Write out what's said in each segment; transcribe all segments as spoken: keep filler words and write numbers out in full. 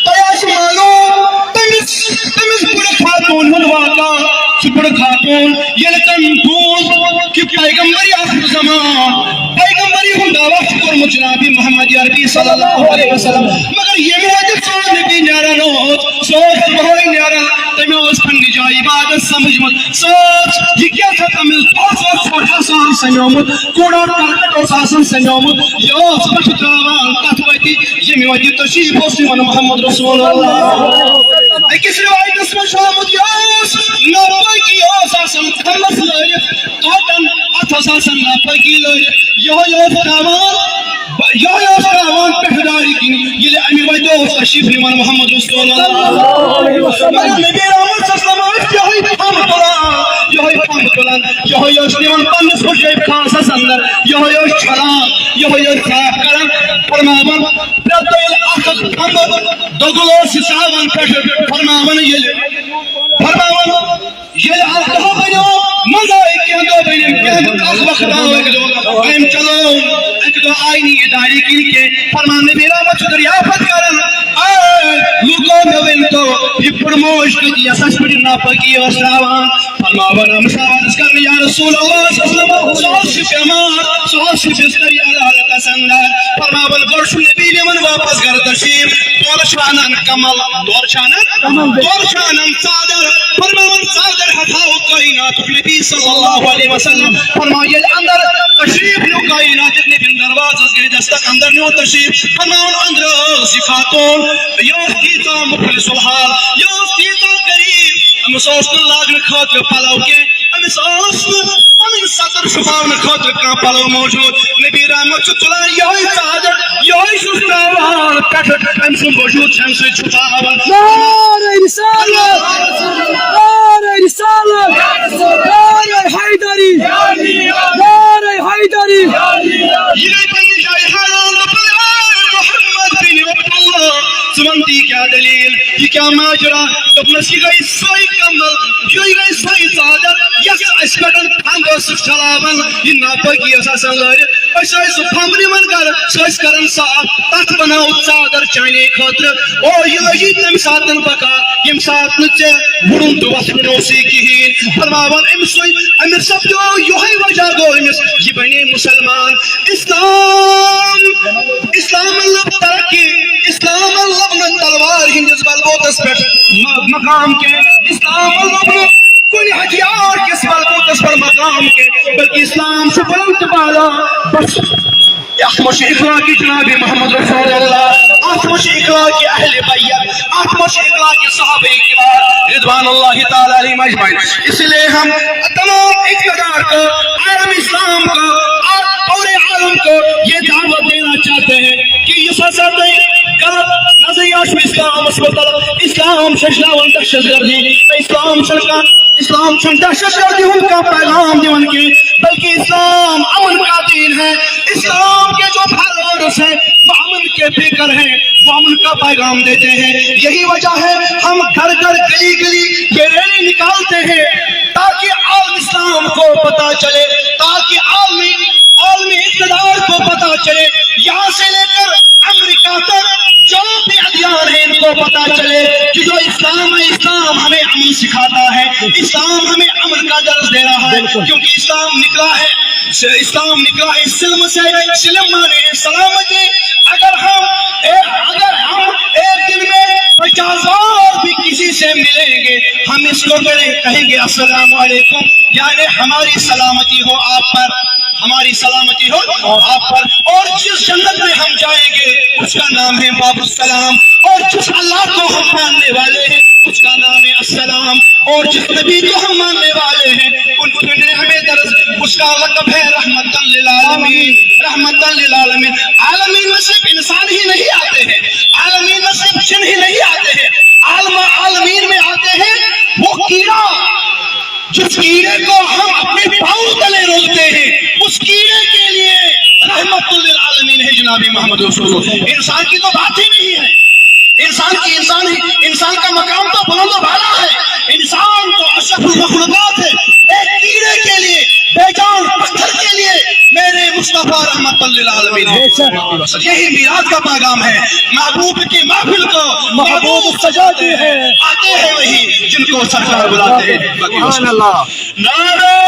تۄہہِ آسہِ معلوم، تٔمِس، تٔمِس بُڈٕ خاتوٗن ہُنٛد واقعہ۔ سُہ بُڈٕ خاتوٗن، ییٚلہِ تٔمۍ بوٗز کہِ پیغمبر آخر زمان، پیغمبری ہُنٛد دعویٰ چھُ کوٚرمُت جناب محمد عربی صلی اللہ علیہ وسلم، مگر ییٚمہِ وقتہٕ سون نبی نیران اوس، سُہ اوس صبحٲے نیران، تٔمۍ اوس پننہِ جایہِ عبادت سمجھمُت۔ سُہ اوس، یہِ کیٛاہ چھُ تٔمِس دۄہس اوس ژھۄٹھ آسان سمیومُت، کوٗڑا کرکٹ اوس آسان سمیومُت، یہِ اوس پٮ۪ٹھٕ ترٛاوان تتھ وتہِ، ییٚمہِ وتہِ تشریف اوس نِوان محمد رسول اللہ۔ أکِس رِوایتس منٛز چھُ آمُت، یہِ اوس ناپٲکی اوس آسان کھمبس لٲرِتھ، کاٹن، اتھ اوس آسان ناپٲکی لٲرِتھ، یِہوٚے اوس ترٛاوان، یِہوٚے اوس ترٛاوان پٮ۪ٹھٕ دارِ کِنۍ، ییٚلہِ امہِ وتہِ اوس تشریف نِوان محمد رسول اللہ۔ مگر نبی رحمت صلی اللہ علیہ وسلم ٲسۍ یِہوٚے پھمب تُلان، یِہوٚے پھمب تُلان، یِہوٚے اوس نِوان پننِس حجرے خاصس اندر، یِہوٚے اوس چھلان، یِہوٚے اوس صاف کران، فرماوان، پرٛٮ۪تھ دۄہ ییٚلہِ اکھ اکھ پھمب دۄگُل اوس یہِ ژاوان پٮ۪ٹھٕ، فرماوان ییٚلہِ، فرماوان ییٚلہِ اکھ دۄہ بنیو، منٛزٕ آیہِ کینٛہہ دۄہ بنیو، کینٛہہ دۄہ، اکھ وقت آو اکہِ دۄہ، أمۍ چلو، اکہِ دۄہ آیہِ نہٕ یہِ دارِ کِنۍ کینٛہہ، فرمان نبی رحمت چھُ دریافت کران، اے لوٗکو، مےٚ ؤنۍ تو، یہِ پھُٹموش کَتہِ، یۄس اَسہِ پٮ۪ٹھ یہِ ناپٲکی ٲس ترٛاوان؟ فرماوان، أمِس آو عرض کرنہٕ، یا رسول اللہ صلی اللہ علیہ وسلم، سُہ اوس یہِ بٮ۪مار، سُہ اوس یہِ بستر یہِ حالتس اندر۔ فرماوان، گۄڈٕ چھُ نبی نِوان واپس گرٕ تشریف، تورٕ چھُ انان کمل، تورٕ چھُ انان، تورٕ چھُ انان ژادر۔ فرماوان، ژادر ہٹاو کائناتُک نبی صلی اللہ علیہ وسلم۔ فرماوان، ییٚلہِ اندر تشریف نیوٗ کائناتُک نبی دروازس گٔے دستک، اندر نیوٗ تشریف۔ فرماوان، اندر ٲس یہِ خاتون، یہِ اوس تیٖژاہ مخلص الحال، یہِ اوس تیٖژاہ غریب، أمِس اوس نہٕ لاگنہٕ خٲطرٕ پلو کینٛہہ، أمِس اوس نہٕ پنٕنۍ ستر چھُپاونہٕ خٲطرٕ کانٛہہ پلو موجود۔ نبی رحمت چھُ تُلان یِہوٚے ژادر، یِہوٚے چھُس ترٛاوان پٮ۪ٹھٕ، أمۍ سُنٛد وجوٗد چھُ اَمہِ سۭتۍ چھُپاوان۔ نعرہ رسالت، نعرہ رسالت، نعرہ حیدری، نعرہ حیدری۔ یہِ گٔے پننہِ جایہِ حیران، دوٚپُن، "اے محمد بن عبداللہ، ژٕ وَن تہٕ یہِ کیٛاہ دٔلیٖل؟" یہِ کیٛاہ ماجرا؟ دوٚپنَس، یہِ گٔے سۄے کمبل، یہِ گٔے سۄے ژادر، یۄس اَسہِ پٮ۪ٹھ پھمب ٲسٕکھ چلاوان، یہِ ناپٲکی ٲس آسان لٲرِتھ۔ أسۍ ٲسۍ سُہ پھمب نِوان گرٕ، سُہ ٲسۍ کران صاف، تَتھ بناو ژادر چانے خٲطرٕ۔ او، یہِ لٔجی تَمہِ ساتہٕ بکار، ییٚمہِ ساتہٕ نہٕ ژےٚ وُڑُن تہٕ وۄتھُن اوسُے کِہیٖنۍ۔ فرماوان أمۍ سُے، أمِس سپدیو یِہوٚے وجہ گوٚو أمِس، یہِ بنے مُسلمان۔ اسلام، اسلامن لوٚب ترقی، اسلامن لوٚب نہٕ تلوار ہٕنٛدِس بلبوتس پٮ۪ٹھ م-، مقام کینٛہہ، اسلامن لوٚب نہٕ کُنہِ ہتھیار کِس بلبوتس پٮ۪ٹھ مقام کینٛہہ، بلکہِ اسلام چھُ بلند تہٕ بالا۔ بس، اتھ منٛز چھُ اخلاقِ جناب محمد رسول اللہ، اتھ منٛز چھُ اخلاقِ اہل بیت، اتھ منٛز چھُ اخلاقِ صحابہ کرام رضوان اللہ تعالیٰ علیہم اجمعین۔ اس لیے ہم تمام اقتدار کو، عالم اسلام کو، اور پورے عالم کو یہ دعوت دینا چاہتے ہیں کہ یُس ہسا تۄہہِ غلط نظریہ چھُ اسلامس متعلق، اسلام چھُ ہیٚچھناوان دہشت گردی، اسلام چھُنہٕ کانٛہہ، اسلام چھُنہٕ دہشت گردی ہُنٛد کانٛہہ پیغام دِوان کینٛہہ، بلکہ اسلام امن کا دین ہے۔ اسلام کے جو فالوورز ہیں، وہ امن کے بیکر ہیں، وہ امن کا پیغام دیتے ہیں۔ یہی وجہ ہے ہم گھر گھر، گلی گلی یہ ریلی نکالتے ہیں، تاکہ عالم اسلام کو پتہ چلے، تاکہ عالمی، عالمی اقتدار کو پتہ چلے۔ یہاں سے لے کر امریکہ تک جو بھی ادیان ہے، ان کو پتہ چلے کہ جو اسلام ہے، اسلام ہمیں امن سکھاتا ہے، اسلام ہمیں امن کا درس دے رہا ہے، کیونکہ اسلام نکلا ہے، اسلام نکلا ہے سلم سے، سلم مانے ہے سلامتی۔ اگر ہم، اے، اگر ہم ایک دن میں پچاس بار بھی کسی سے ملیں گے، ہم اس کو کریں، کہیں گے، "السلام علیکم"، یعنی ہماری سلامتی ہو آپ پر، ہماری سلامتی ہو آپ پر۔ اور جس جنت میں ہم جائیں گے، اس کا نام ہے باب السلام، اور جس اللہ کو ہم ماننے والے ہیں، اس کا نام ہے السلام، اور جس نبی کو ہم ماننے والے ہیں، ان، انہوں نے ہمیں درس، اس کا لقب ہے رحمت للعالمین، رحمت للعالمین۔ عالمین میں صرف انسان ہی نہیں آتے ہیں، عالمین میں صرف جن ہی نہیں آتے ہیں، عالم، عالمین میں آتے ہیں وہ کیڑا، جس کیڑے کو ہم اپنے پاؤں تلے روکتے ہیں، اس کیڑے کے لیے رحمت للعالمین ہے جناب محمد رسول اللہ۔ انسان کی تو بات ہی نہیں ہے، انسان کی، انسان ہی، انسان کا مقام تو بلند و بالا ہے، انسان تو اشرف المخلوقات ہے۔ ایک کیڑے کے لیے، بے جان پتھر کے لیے میرے مصطفیٰ رحمت للعالمین۔ یہی میراث کا پیغام ہے۔ محبوب کی محفل کو محبوب سجاتے ہیں۔ آتے ہیں وہی جن کو سرکار بلاتے ہیں۔ باقی سبحان اللہ۔ نعرہ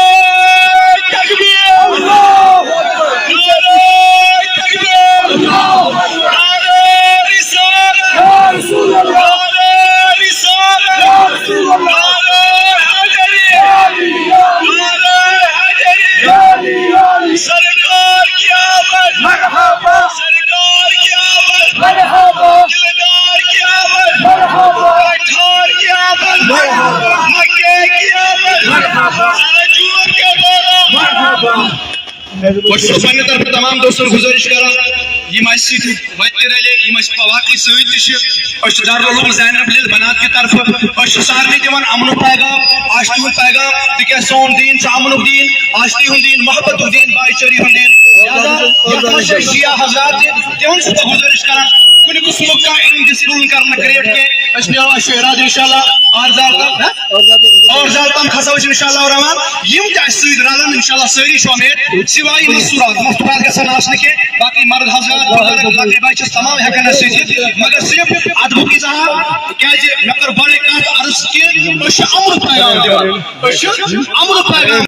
تکبیر! اللہ اکبر! نعرہ تکبیر! اللہ اکبر! نعرہ رسالت! یا رسول اللہ! نعرہ رسالت! یا رسول اللہ! نعرہ حیدری! یا علی! نعرہ حیدری! یا علی! یا علی! سرکار کی آمد! مرحبا! سرکار کی آمد! مرحبا! دلدار کی آمد! مرحبا! کٹھار کی آمد! مرحبا! مکے کی آمد! مرحبا! سرجوم کے بارہ! مرحبا! بہٕ چھُس پننہِ طرفہٕ تمام دوستن گُزٲرِش کران، یِم اَسہِ سۭتۍ وۄنۍ تہِ رلے، یِم اَسہِ باقٕے سۭتۍ تہِ چھِ۔ أسۍ چھِ دارالعلوم زینب للبنات کہِ طرفہٕ، أسۍ چھِ سارنٕے دِوان امنُک پیغام۔ آز چھُ تِہُنٛد پیغام، تِکیازِ سون دیٖن چھُ امنُک دیٖن، آشتی ہُنٛد دیٖن، محبتُک دیٖن، بھائی چٲری ہُنٛد دیٖن۔ لہذا یَتھ منٛز چھِ أسۍ شیعہ حضرات تہِ، تِہُنٛد چھُس بہٕ گُزٲرِش کران، کُنہِ قٕسمُک کانٛہہ indiscipline کرنہٕ create کینٛہہ۔ أسۍ نیرو، اَسہِ چھُ ارادٕ انشاءاللہ آر زال تام، ہہ؟ اور زیادٕ تام کھسو أسۍ انشاءاللہ الرحمن۔ یِم تہِ اَسہِ سۭتۍ رلن انشاءاللہ سٲری چھِ اُمید، سوائے مستورات، مستورات گژھن نہٕ آسنہٕ کینٛہہ، باقٕے مرد حضرات، بُزرگ، لۄکٕٹۍ بچہِ چھِ، تمام ہٮ۪کن اَسہِ سۭتۍ یِتھ، مگر صرف ادبُک اظہار، کیازِ مےٚ کٔر گۄڈے کتھ عرض کہِ أسۍ چھِ امرُک پیغام دِوان، أسۍ چھِ امرُک پیغام۔